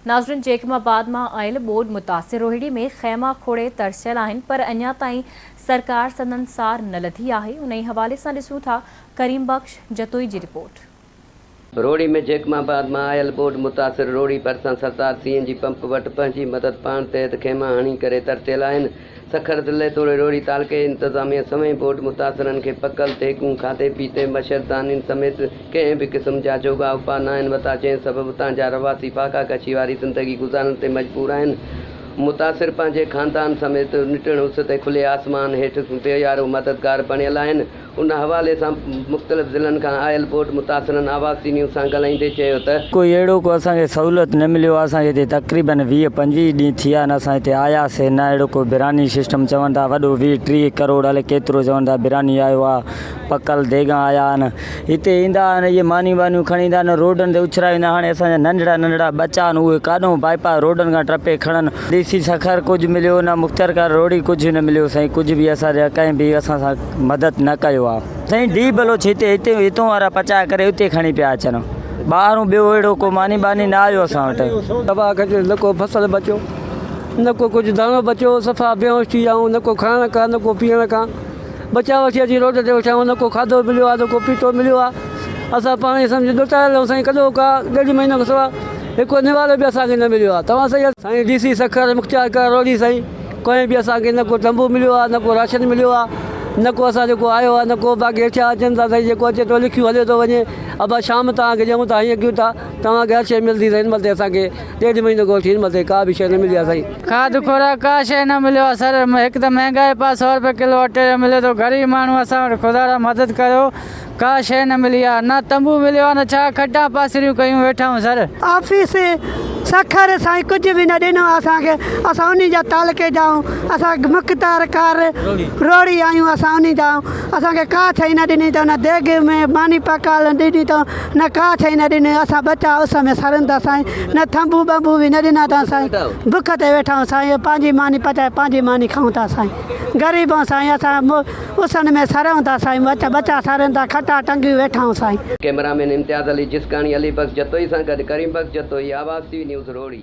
ناظرين جيڪب آباد مان آيل ٻوڏ متاثر روهڙي ۾ خيما کوڙي ترسيل آهن پر اڃا تائين سرڪار سندن سار نه لڌي آهي انهي حوالي سان ڏسون ٿا ڪريم بخش جتوئي جي رپورٽ. روهڙي ۾ جيڪب آباد مان آيل ٻوڏ متاثر روهڙي ڀرسان سردار سي اين جي پمپ وٽ پنهنجي مدد پاڻ تحت خيما هڻي ڪري ترسيل آهن سکر ضلعي توڙي روهڙي تعلقي انتظاميه سوين ٻوڏ متاثرن کي پڪل ديڳون، کاڌي پيتي، مڇردانين سميت ڪنهن به قسم جا جوڳا اپاء ناهن ورتا جنهن سبب اتان جا رهواسي فاقا ڪشي واري زندگي گذارڻ تي مجبور آهن. متاثر پنهنجي خاندان سميت نٽهڻ اس تي کلي آسمان هيٺ بي يارو مددگار بڻيل آهن. ان حوالي سان مختلف ضلعن کان آيل ٻوڏ متاثرن آواز ٽي نيوز سان ڳالهائيندي چيو ته. ڪوئي اهڙو ڪو اسان کي سهولت نه مليو آهي اسان کي هتي تقريبن 20 25 ڏينهن ٿي ويا آهن اسان هتي آياسي نه اهڙو ڪو براني سسٽم چون ٿا وڏو 20 30 ڪروڙ الائي ڪيترو چون ٿا براني آيو آهي پڪل ديڳان آيا آهن هتي ايندا آهن اهي مانيون وانيون کڻي ايندا آهن روڊن تي اڇرائي ويندا هاڻي اسان جا ننڍڙا ننڍڙا ٻچا آهن اهي ڪاڏو باء پاس روڊن کان ٽپي کڻن ڊي سي سکر ڪجهه مليو نه مختيارڪار روهڙي ڪجهه نه مليو سائين ڪجهه به اسان جا ڪنهن به اسان سان مدد نه ڪيو آ. سائين ڊي بلوچ هتي هتي هتون وارا پچائي ڪري اتي کڻي پيا اچن ٻاهرون ٻيو اهڙو ڪو ماني ٻاني نه آيو اسان وٽ. تباهه ڪجي نه ڪو فصل بچيو نه ڪو ڪجهه داڻو بچيو صفا بيهوش ٿي ويا آهيون نه ڪو کائڻ کان نه ڪو پيئڻ کان ٻچا وٺي اچي روڊ تي ويٺا آهيون نه ڪو کاڌو مليو آهي نه ڪو پيتو مليو آهي اسان پاڻ ئي سمجهه ڏوتايل آهيون سائين ڪڏهو ڪا ڏيڍ مهينو کان سوا هڪ نوالو به اسان کي نه مليو آهي توهان سائين سائين ڊي سي سکر مختيار ڪار روهڙي سائين. ڪنهن به اسان کي نه ڪو تنبو مليو آهي نه ڪو راشن مليو آهي نه ڪو اسان جو ڪو آيو آهي نه ڪو باقي هيٺيان اچن ٿا سائين جيڪو اچي ٿو لکيون هليو ٿو وڃي ابا شام توهان کي ڏيون ٿا هيئن ڪيون ٿا توهان کي هر شيء ملندي سائين هن مهل تائين اسان کي ڏيڍ مهينو کان وٺي هن مهل تائين ڪا به شيء نه ملي آهي سائين. کاڌ خوراڪ ڪا شيء نه مليو آهي سر هڪ ته مهنگائي پاء سو روپيه ڪلو اٽي جو ملي ٿو غريب ماڻهو اسان وٽ خدارا مدد ڪريو ڪا شيء نه ملي آ، نه تنبو مليو آ نه ڇا، کٽان پاسريون ڪيون ويٺا آهيون سر. آفيس سکر سائين ڪجهه به نه ڏنو اسان کي اسان انهي جا تعلقي جا آهيون اسان مختار ڪار روهڙي آهيون اسان انهي جا آهيون اسان کي ڪا شئي نه ڏني اٿئون نه ديڳ ۾ ماني پڪال ڏني اٿئون نه ڪا شئي نه ڏني اسان ٻچا اس ۾ سڙن ٿا سائين نه ٿنڀو ٻنڀو به نه ڏنا اٿئون سائين بک تي ويٺا آهيون سائين پنهنجي ماني پچائي پنهنجي ماني کائون ٿا سائين غريب آهيون سائين اسان اسن ۾ سرون ٿا سائين ٻچا ٻچا سرن ٿا کٽا ٽنگيون ويٺا آهيون سائين. ڪئميرا مين امتياز علي جسڪاڻي علي بخش جتوئي سان گڏ Karim Bakhsh Jatoi, Awaz T V news Rohri.